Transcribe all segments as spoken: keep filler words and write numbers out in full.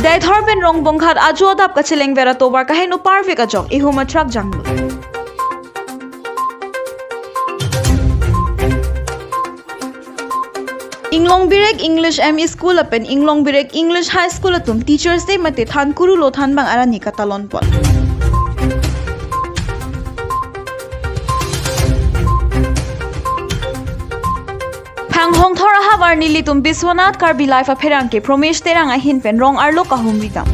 Deithor pen Rongbonghat ajo adap kachelengver atovar kaheno parvek ajok ihum a-truck janglut. Inglongbirek English M E School lapen Inglongbirek English High School atum Teachers Day mate thankuru lo thanbang arani katalon pon. Phanghongthor ahavar nelitum Biswanath Karbi Live apherangke Promesh Terang ahin pen rong arlo kahumri dam.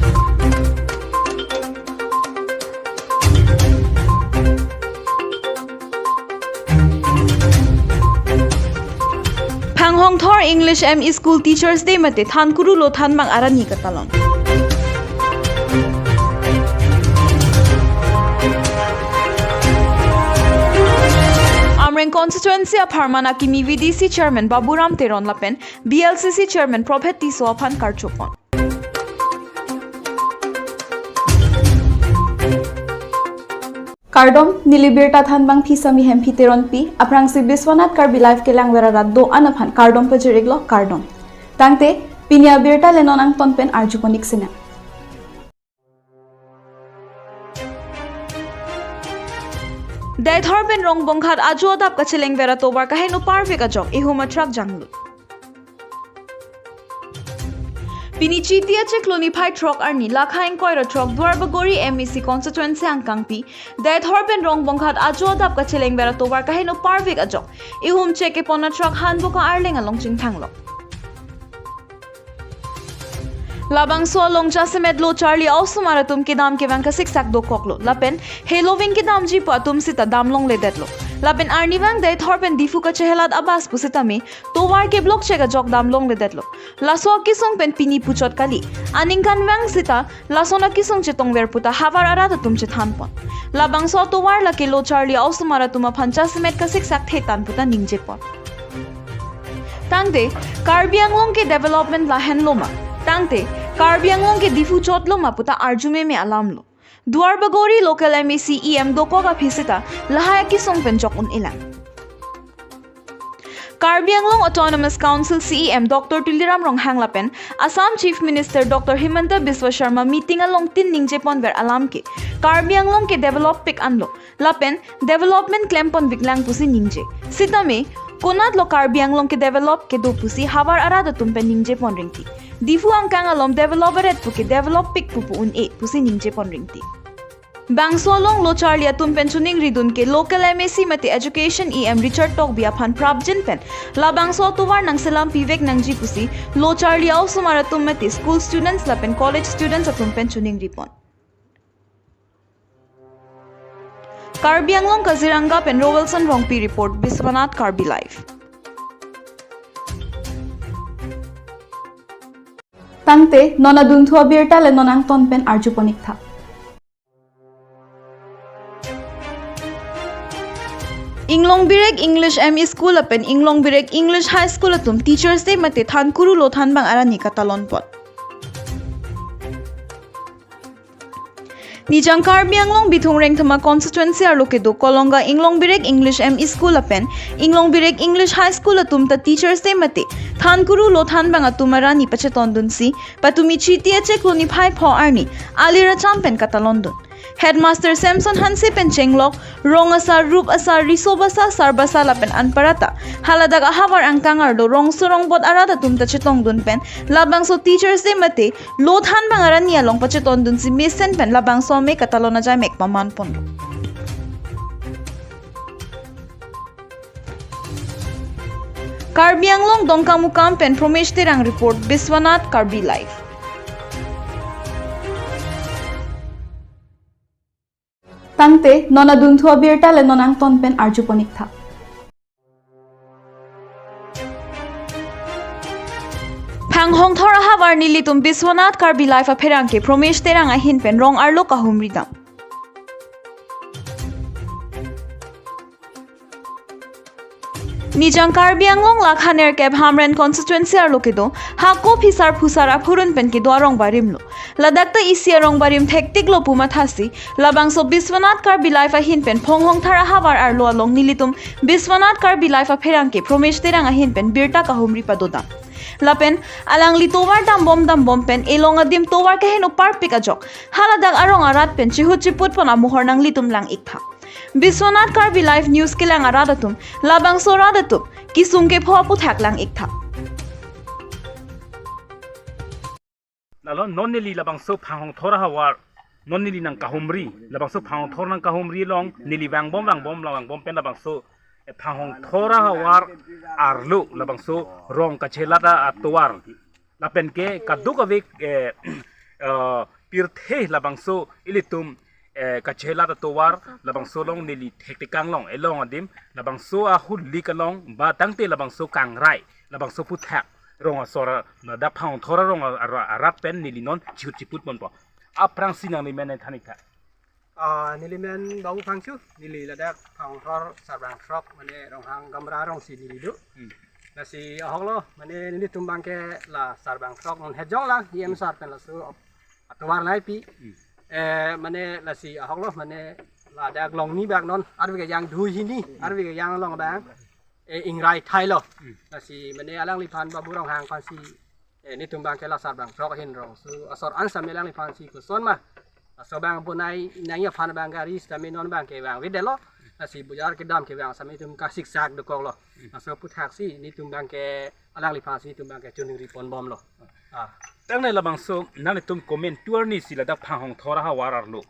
Phanghongthor English M E School Teachers Day mate thankuru lo thanbang arani katalon. Amreng constituency apharman akimi V D C chairman Baburam Teron lapen B L C C chairman Prophet Tisso aphan karcho pon. Kardom, neli birta thanbang Phisami Hemphi Teronpi, aphrangsi Biswanath Karbi Live kelangver arat do-an aphan kardom pajir-iklo, kardom. Tangte, pini abirta le non angton pen arju pon-ik sinang. Deithor pen Rongbonghat ajo adap kachelengver atovar kaheno parvek ajok ihum a-truck janglut. Pini Chiti achiklo niphai throk arni lakha ingkoi ra throk Duarbagori M A C constituency angkangpi Deithor pen Rongbonghat ajo adap kachelengver atovar kaheno parvek ajok ihum chekepon a-truck Hanboka Arleng along chingthanglo. Labangso along jasemet lo charli a-osomar atum kedam kevang kasiksak dokoklo. Lapen heloving kedamji pu atum sita dam longledetlo. Lapen arnivang Deithor pen Diphu kachehelat a-bus pusitame tovar ke-block chek ajok dam longledetlo. Laso akesung pen pini puchot kali, aningkanvang sita lason akesung chetongver puta havar arat atum chethan pon. Labangso atovar lake lo charli a-osomar atum aphan jasemet kasiksak thetan puta ningje pon. Tangte, Karbi Anglong ke development lahenlo ma? Tangte, Karbi Anglong ke Diphu chotlo ma puta arju meme alamlo. Duarbagori local M A C E M dokok aphi sita lahai akesung pen jok un-elang. Karbi Anglong Autonomous Council C E M Doctor Tuliram Ronghang lapen Assam Chief Minister Doctor Himanta Biswa Sarma meeting along tin ningje ponver alam ke Karbi Anglong ke develop pik anlo. Lapen development klem ponviklang pusi ningje. Sitame, konatlo Karbi Anglong ke develop kedo pusi havar arat atum pen ningje pon ringti. Diphu angkang along develop eret pu ke develop pik pupu un-e pusi ningje pon ringti. Bangso along lo charli atum pen choningridun ke local M A C mate Education E M Richard Tokbi aphan prapjin pen labangso atovar nangselam pivek nangji pusi lo charli a-osomar atum mate school students lapen college students atum pen choningri pon. Karbi Anglong Kaziranga pen Roelson Rongpi report, Biswanath Karbi Live. Tangte, non adunthu abirta le non angton pen arju pon-ik tha. Inglongbirek English M E School lapen Inglongbirek English High School atum Teachers Day mate thankuru lo thanbang arani katalon pon. Nijang Karbi Anglong Bithung Rengthama constituency arlo kedo Kolonga Inglongbirek English M E School lapen Inglongbirek English High School atum ta Teachers Day mate thankuru lo thanbang atum arani pachetondunsi patumi Chiti achiklo niphai pho arni alir acham pen katalondun. Headmaster Samson Hanse pen chenglok, rong asar, rup asar, riso basa, sar basa lapen anparta haladak ahavar angkang arlo rongso rongbot arat atum ta chetongdun pen labangso Teachers Day mate lo thanbang arani along pachetondunsi mesen pen labangso amei katalon ajaimek paman ponlo. Karbi Anglong Dongkamukam pen Promesh Terang report, Biswanath Karbi Live. Tangte, non adunthu abirta le non angton pen arju pon-ik tha. Phanghongthor ahavar nelitum Biswanath Karbi Live apherangke Promesh Terang ahin pen rong arlo kahumri dam. Nijang Karbi Anglong lakha nerkep Hamren constituency arlo kedo hako phisar phusar aphurun pen kedo arong barim lo. Ladak ta isi arong barim thektik lo pu mathasi labangso Biswanath Karbi Live ahin pen Phanghongthor ahavar arlo along nelitum Biswanath Karbi Live apherangke Promesh Terang ahin pen birta kahumri padodam. Lapen alangli tovar dambom dambom pen elong adim tovar keheno parpik ajok haladak arong arat pen chihut chiput pon amohor nanglitum lang-iktha. Biswanath Karbi Live News kelang arat atum, labangso arat atum kisung kepho aphuthak lang-iktha. Lalo non neli labangso Phanghongthor ahavar, non neli nangkahumri, labangso Phanghongthor nangkahumri along neli vangbom vangbom la vangbom pen labangso eh, Phanghongthor ahavar arlo labangso rong kachelat atovar. Lapen ke kadokave eh, eh, pirthe labangso ilitum eh, kachelat atovar labangso along neli thektekang long, elong adim labangso ahut lik along ba tangte labangso kangrai, labangso aphuthak rong asor, ladak Phanghongthor arong ar-, arat pen neli non chihut chiput ponpo. Aphrangsi nanglimen nangthan-iktha. Ah, neli men Babu Phangcho, neli ladak Phanghongthor Sarbang throk, mane Ronghang Gaonbura arongsi neli do. Hmm. Lasi ahok lo, mane nelitum abangke la Sarbang throk non hejong lang, E M sar pen laso ap-, atovar nangpi. Hmm. Eh, mane lasi ahok lo, mane ladak longni bak non, arve kejang dui hini, arve kejang long abang, eh, ingrai thai lo. Hmm. Lasi mane alangliphan Babu Ronghang aphansi eh, nelitum abangke la Sarbang throk ahin rongso asor an sitame alangliphansi koson ma. Laso abang bonai nangji aphan abang gari sitame non abangke vangvedetlo. Lasi bojar kedam kevang sitame nelitum kasiksak dokoklo. Laso aphuthaksi nelitum abangke alangliphansi nelitum abangke choningri ponbomlo. Ah. Tangne labangso nanglitum komantu arnisi ladak Phanghongthor ahavar arlo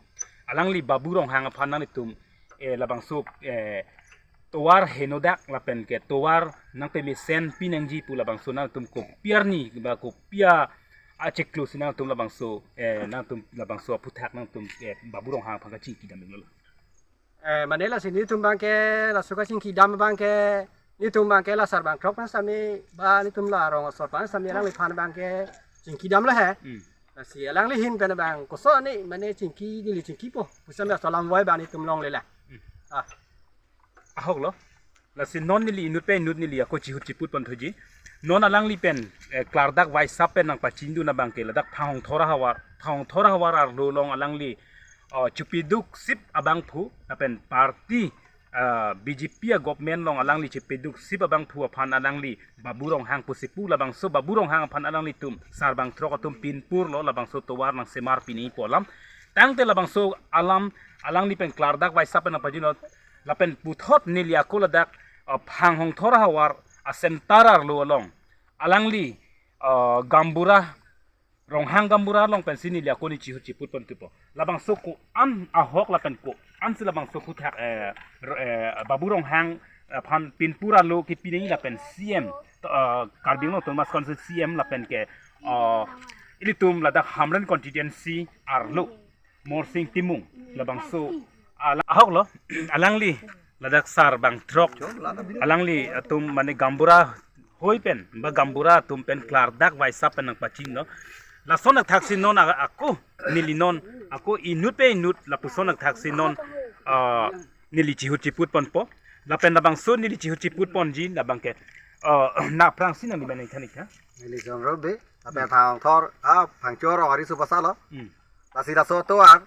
alangli Babu Ronghang aphan nanglitum eh, labangso eh, tovar henodak lapen ke tovar nangpemesen pinangji pu labangso nangtum kopi arni ba kopi achiklo si nangtum labangso eh, nangtum labangso aphuthak nangtum eh, Babu Ronghang aphan kachingki dam lo. Eh, mane lasi nelitum abangke laso kachingki dam abangke nelitum abangke la Sarbang throk aphan sitame ba nelitum la rong asor aphan sitame alangliphan abangke chingki damlo he. Hmm. Lasi alangli ahin pen abang koson ni mane chingki neli chingkipo. Pusitame laso alam voi abang nelitum longlelang. Hmm. Ah. Ahok lo. Lasi non neli inut pen inut neli ako chihut chiput ponthuji. Non alangli pen eh, klardak vaisap pen nangpachindun abangke ladak Phanghongthor ahavar, Phanghongthor ahavar arlo along alangli eh, chepeduk sip abangphu lapen party eh, B J P a government along alangli chepeduk sip abangphu aphan alangli Babu Ronghang pusi pu labangso Babu Ronghang aphan alanglitum Sarbang throk atum pinpurlo labangso tovar nangsemar pini pu alam. Tangte labangso alam alangli pen klardak vaisap pen nangpachindun lapen puthot neli ako ladak eh, Phanghongthor ahavar a center arlo along alangli eh, Gaonbura, Ronghang Gaonbura along pensi neli ako neli chihut chiput pontupo. Labangso ko-an ahok lapen ko-ansi labangso aphuthak eh, r- eh, Babu Ronghang aphan pinpur arlo kipinangji lapen C M eh, Karbi Anglong Autonomous Council C M lapen ke eh, ilitum ladak Hamren constituency arlo Morsing Timung labangso ala- ahok lo alangli ladak Sarbang throk alangli atum mane Gaonbura hoi pen ba Gaonbura atum pen klardak vaisap pen nangpachindun. Lason athaksi non a- ako neli non ako inut pen inut lapuson athaksi non ah, neli chihut chiput ponpo. Lapen labangso neli chihut chiput ponji labangke ah, na aphrangsi nanglimen nangthan-iktha. Neli John Robe, lapen Phanghongthor, ah, Phangcho arong ari supasalo. Hmm. Lasi laso atovar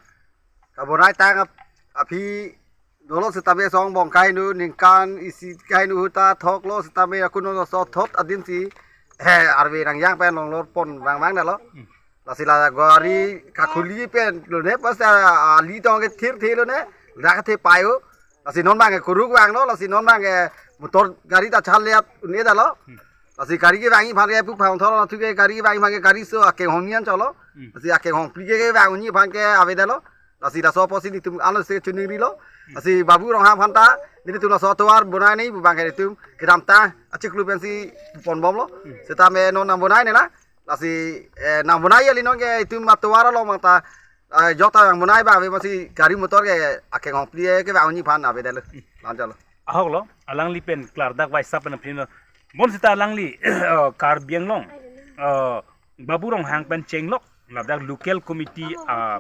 kabonai tang ap- aphi dolo sitame song bongkai nu ningkan isi kai nu huta thoklo sitame akun no so thot adin si he arve nangjang pen longlor pon bang bang dalo. Lasi la gari kakhuli pen lone pas ali tong ke thir thir lone rak the payo. Lasi non bang ke kuruk bang no lasi non bang ke motor gari ta chal liat un-e dalo. Lasi gari kevangji aphan ke pu Phanghongthor na thu ke gari kevangji aphan ke gari so akenghong nian cholo. Lasi akenghong phli ke kevang unji aphan ke avedetlo. Lasi laso apotsi nelitum ano se chuningrilo. Lasi Babu Ronghang aphan ta nelitum laso atovar bonai nangji pu bang ke nelitum kedamtang achiklo pensi ponbomlo. Sitame non nang bonai nena. Lasi eh, nang bonai ali non ke itum atovar along abang ta eh, jok ta nang bonai ba ave amatsi gari motor ke akenghong phli kevang unji aphan avedetlo. Lanjalo. Ahok lo, alangli pen klardak vaisap pen aphi lo. Bonsita alangli eh, Karbi Anglong eh, Babu Ronghang pen chenglok ladak local committee ah,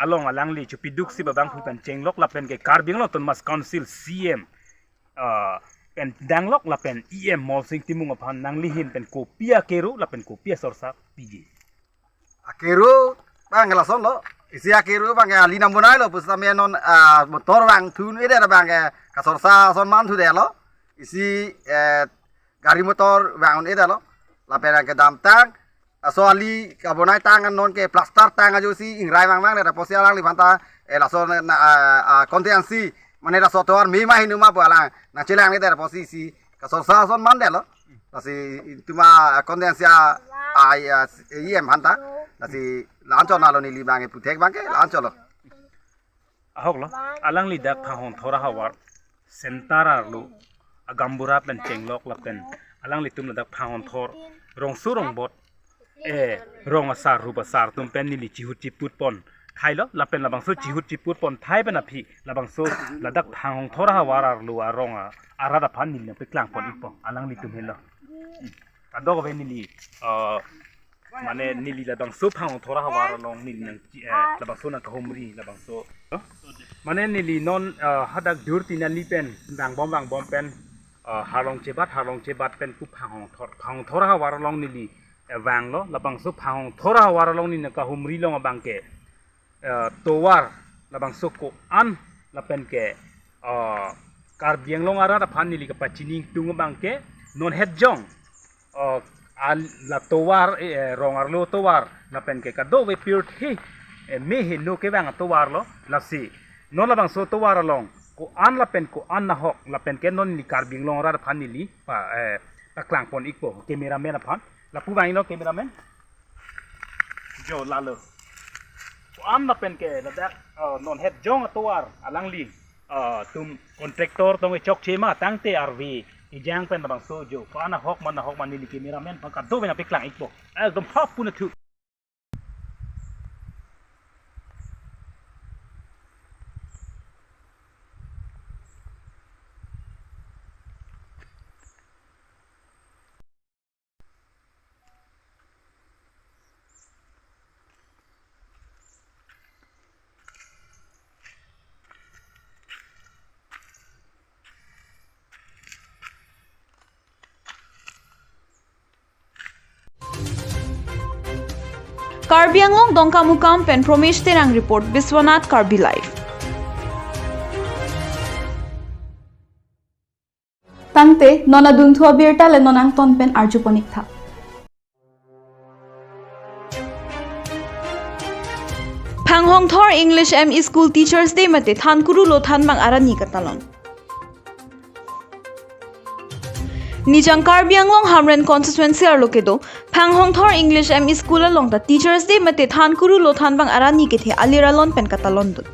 along alangli chepeduk sip abangphu pen chenglok lapen ke Karbi Anglong Autonomous Council C M ah, pen danglok lapen E M Morsing Timung aphan nangli ahin pen kopi akero lapen kopi asorsa piji. Akero bang lason lo. Isi akero bang ali nang bonai lo pusitame non ah, motor vang thu un-edet bang kasorsa ason man thudetlo. Isi eh, gari motor vang un-edetlo. lapen kedamtang, laso ali kabonai tang non ke plaster tang ajo si ingrai vangvang det apotsi alangliphan ta, eh, laso na, na, ah, ah, constituency, mane laso tovar mema hinuma pu alang nangchelangledet apotsi si kasorsa ason mandetlo. Lasi itum a constituency a, a, a, E M aphan ta, lasi la-anchot nalo neli bang puthek bang ke la-anchotlo. Ahoklo, alangli dak Phanghongthor ahavar center arlo, a gaonbura pen chenglok lapen alanglitum ladak Phanghongthor rongso rongbot, eh, rong asar rup asar atum pen neli chihut chiput pon thailo, lapen labangso chihut chiput pon thai pen aphi labangso ladak Phanghongthor ahavar arlo arong a, arat aphan neli nangpeklang pon ikpo, alanglitum henlo. Kadokave neli, eh, mane neli labangso Phanghongthor ahavar along neli nang, eh, labangso nangkahumri labangso. Mane neli non, eh, hadak dur tinali pen vangbom vangbom pen, eh, harlong chebat harlong chebat pen pu Phanghongthor, Phanghongthor ahavar along neli, eh, vanglo, labangso Phanghongthor ahavar along neli nangkahumri long abang ke, eh, tovar labangso ko-an lapen ke, eh, Karbi Anglong arat aphan neli kapachini ingtung abang ke non het jong, eh, al-, la tovar, eh, rong arlo tovar lapen ke kadokave pirthe, eh, me heno kevang atovarlo, lasi non labangso tovar along ko-an lapen ko-an nahok lapen ke non neli Karbi Anglong arat aphan neli pa, eh, paklang pon ikpo cameraman aphan. Lapu vangnon cameraman. Jo lalo. Ko-an lapen ke ladak, eh, non het jong atovar alangli, eh, atum contractor tong chokche ma tangte arve ejang pen labangso jo. Ko-an ahok man ahok man neli cameraman aphan kadokave nangpeklang ikpo. Ekdom hop puna thu. Karbi Anglong Dongkamukam pen Promesh Terang report, Biswanath Karbi Live. Tangte, non adunthu abirta le non angton pen arju pon ik tha. Phanghongthor English M E School Teachers Day mate thankuru lothan bang arani katalon. Nijang Karbi Anglong Hamren constituency arlo kedo Phanghongthor English M E School along ta Teachers Day mate thankuru lothan bang arani kethe alir alon pen katalondun.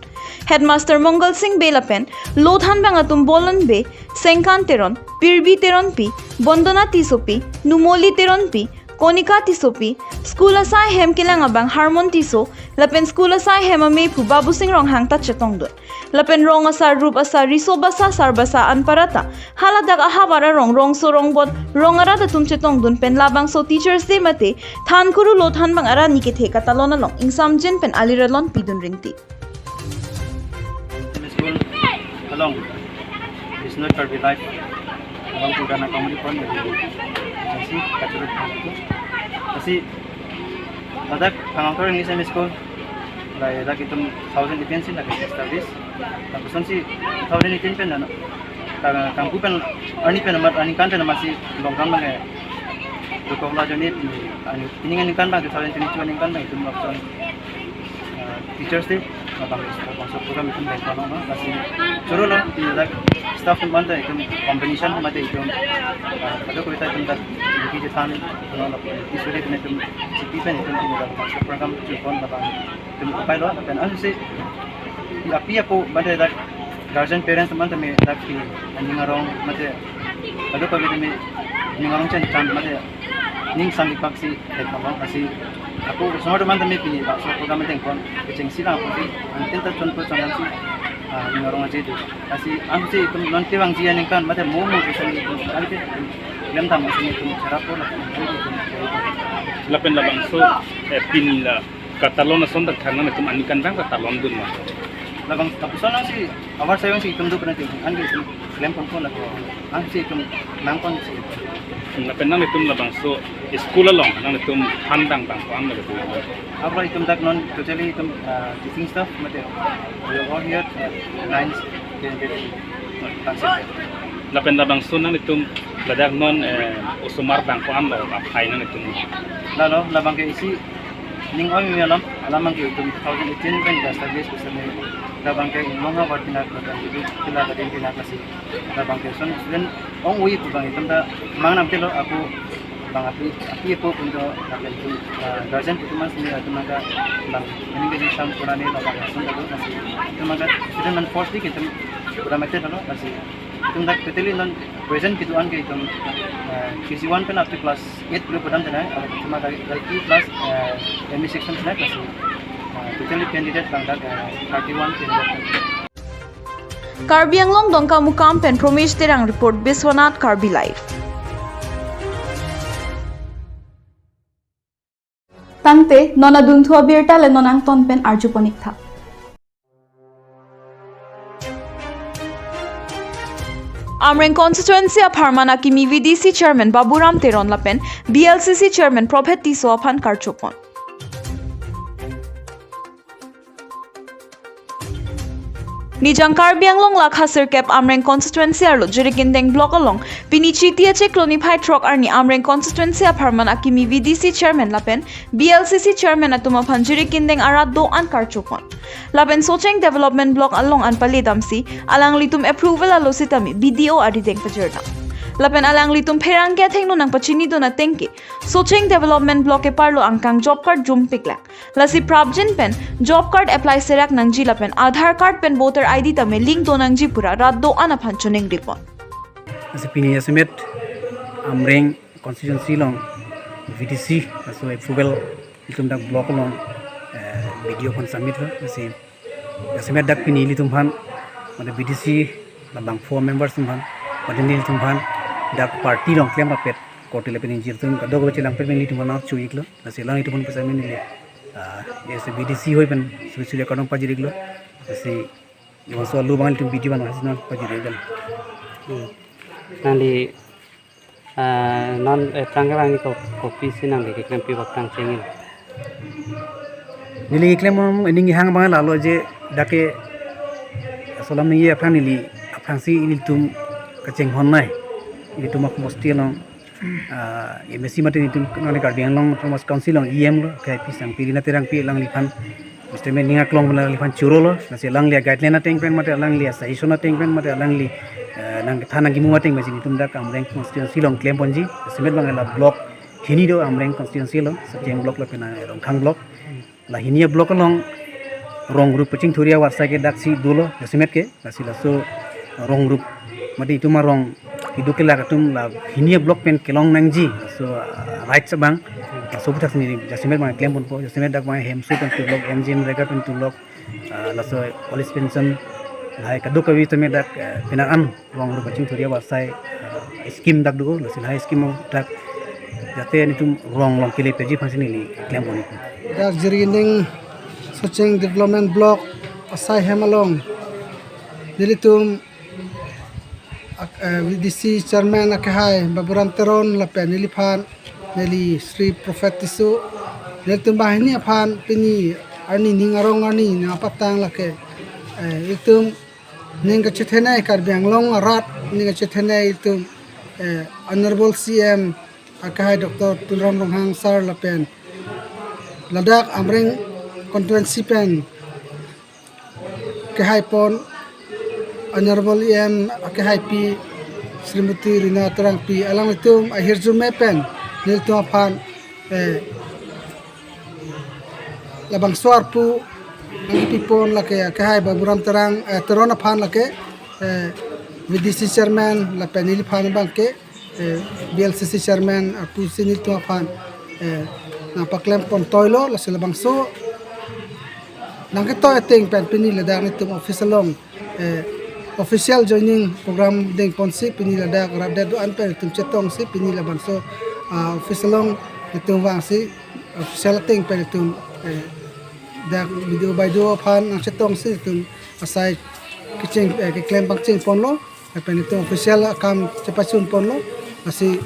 Headmaster Mongal Singh Bey lapen lothan bang atum Bolon Bey, Sengkan Teron, Pirbi Teronpi, Bondona Tissopi, Numoli Teronpi, Konika Tissopi, school asai hem kelang abang Harmon Tisso, lapen school asai hem amephu Babusing Ronghang ta chetongdun. Lapen rong asar, rup asar, riso basa, sar basa anparta haladak ahavar arong rongso rongbot rong arat atum chetongdun pen labangso Teachers Day mate thankuru lothan bang arani kethe katalon along ingsamjin pen alir alon pidun ringti. School along Biswanath Karbi Live along pudana comedy pon agency kachurut pon itu. Lasi ladak Phanghongthor English M E School, ladak itum two thousand eighteen si ladak establish. Lapuson si two thousand eighteen pen ano, kang-, kangpu pen arni pen amat, aningkan pen amat si lockdown bang dokok la joni, ani, aningkan bang two thousand twenty-two aningkan bang itum lapuson, eh, Teachers Day, labang, labangso program itum bang kono no, lasi choro lo, ini ladak staff teman ta itum combination mate itum, eh, kadokave ta itum ta, ini kita tan, no, lapu, ini sulit itum, sipi pen itum, ini labangso program chukon labang, itum upai lo, pen ansi, api apo mate dak guardian parents teman tame dak pini aning arong mate kadokave tame aning arong chen chan mate ning sang ipak si tek kamang asi apo semua teman tame pini bangso program tengkon kecheng si lang apo si anten ta chonpo chonlang si, ah, aning arong aje do asi ang si itum non kevangji aningkan mate mo mo si itum ante lem tam asi itum chara po la itum itum. Lapen labangso, eh, pini la katalon ason dak thangnat itum aningkan bang katalondun ma. Labang lapuson si ahavar asai si itum do pernah itum an itum klem pon pon lapu. Ang si itum nangkon si. Hmm, lapen nanglitum labangso school along nanglitum han dang bang ko-an lapu. Apra itum dak non totally itum, uh, teaching staff mate we are all here, uh, nine, ten, ten. Lapen labangso nanglitum ladak non, eh, osomar bang ko-an lo aphai nanglitum? Lalo, labang ke isi ning oi mi alam, alam abang ke itum two thousand eighteen pen ka service kusami labang ke inglong abar pinak, labang ke pila ka din pinak lasi. Labang ke son student ong ui pu abang itum ta mang nam telo, ako bang api, api apo pun do, lapen itum, ah, guardian itum mas ni itum maka bang ini ke sam kurani labang langsung do lasi. Itum maka student man force di itum pura mate lo lasi. Itum dak totally non present kedo-an ke itum, eh, K G one pen up to class eight group padam tenai, aru itum dak L P plus, eh, M E section tenai class, eh, totally candidate bang dak, eh, thirty-one candidate. Karbi Anglong Dongkamukam pen Promesh Terang report, Biswanath Karbi Live. Tangte, non adunthu abirta le non angton pen arjupon-ik tha. Amreng constituency apharman akimi V D C chairman Baburam Teron lapen B L C C chairman Prophet Tisso aphan karchopon. Nijang Karbi Anglong lakha sirkep Amreng constituency arlo Jirikindeng block along pini Chiti achiklo niphai throk arni Amreng constituency apharman akimi V D C chairman lapen B L C C chairman atum aphan Jirikindeng arat do-an karchopon. Lapen Socheng Development Block along an pale damsi alanglitum approval alo sitame B D O arideng pajirdam. Lapen alanglitum pherangke athengno nangpachini dun ateng ke Socheng Development Block keparlo angkang job card jumpik lang. Lasi prapjin pen job card apply serak nangji lapen Aadhaar card pen voter I D tame link do nangji pura rat do-an aphan choningripon. Lasi pini jasemet Amreng constituency along V D C, laso approval itum dak block along, eh, B D O aphan submit lo. Lasi jasemet dak pini ilitum aphan, mane V D C labang four members atum aphan, mane nelitum aphan dak party along klem rapet korte lapen ingjir atum kadokave chelangpet pen ilitum aphan nang chu-iklo. Lasi alanglitum aphan pasamin neli, ah, isi V D C hoi pen suri suri akardom pajir-iklo. Lasi iwan so alu bang ilitum B D O aphan hasi nang pajir-iklo. Hmm. Nangli, ah, non, eh, aphrang ke bang ko-, kopisi nangli keklempi bak tang chengin? Neli keklem aning hang bang lalo je dak ke asolam ni aphrang neli aphrangsi ilitum kachinghon nai. Ilitum ak mosti along, ah, M A C mate nelitum nang Karbi Anglong Autonomous Council along E M lo, K I P Sangpi Rina Terangpi alangliphan, Mister Mening Aklong alangliphan churolo, lasi alangli guideline ateng pen mate alangli suggestion ateng pen mate alangli, eh, nangkethan nangkimu ateng pen si nelitum dak Amreng constituency along klemponji, jasemet bang la block hini do Amreng constituency along, Socheng block lapen, eh, Rongkhang block. La hini ablock along rong rup kachingthurji avarsai ke daksi dolo, jasemet ke, lasi laso rong rup, mate itum arong keduk kelak atum la hini ablock pen kelong nangji, laso, ah, rights abang, laso aphuthak si neli jasemet bang klemponpo, jasemet dak bang hemso pen tulok, M G N Rega pen tulok, ah, laso old age pension, lahai kadokave tame dak, eh, penang an rong rup kachingthurji avarsai, eh, scheme dak do, lasi lahai scheme dak jate nelitum rong along kelepeji aphansi neli klemponpo. Dak Jirikindeng Socheng Development Block asai hem along nelitum ak-, eh, V D C chairman akehai Baburam Teron lapen neliphan neli Shri Prophet Tisso, nelitum banghini aphan pini arni ning arong arni nangpatang lake, eh, itum ning kachethenei, Karbi Anglong arat ning kachethenei itum, eh, Honorable C M akehai Doctor Tuliram Ronghang sir lapen ladak Amreng constituency pen kehaipon Honorable E M akehaipi Srimati Rina Terangpi, alanglitum ahirjume pen nelitum aphan, eh, labangso arpu nangkipipon lake akehai Baburam Terang, eh, Teron aphan lake, eh, V D C chairman lapen neliphan abang ke, eh, B L C C chairman arpu si nelitum aphan, eh, nangpaklempon toilo, lasi labangso nangketoi ateng pen pini ladak nelitum office along, eh, official joining program dengponsi pini ladak rapdet do-an pen itum chetongsi pini labangso, ah, office along itum vangsi official ateng pen itum, eh, dak B D O B D O aphan nangchetongsi itum asai kecheng, eh, keklem pangchengponlo, lapen itum official akam chepachunponlo, lasi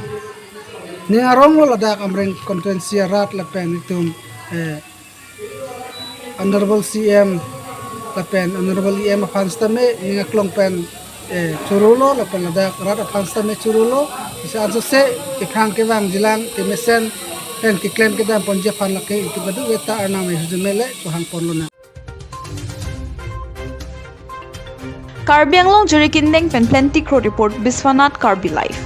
ning aronglo ladak Amreng constituency arat lapen itum, eh, Honorable C M lapen Honorable E M aphan sitame ning aklong pen eh, chorolo lapen ladak rat aphan sitame chorolo. Isi ansose kephrang kevang jilang kemesen pen keklem kedam ponji aphan lake itum kadokave ta Arnam ahirjume le kohang ponlonang. Karbi Anglong Jirikindeng pen Plenty Kro report, Biswanath Karbi Live.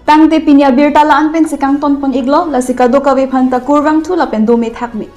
Tangte pini abirta la-an pensi kangton pon-iklo, lasi kadokave aphan ta kurvangthu lapen dome thakme.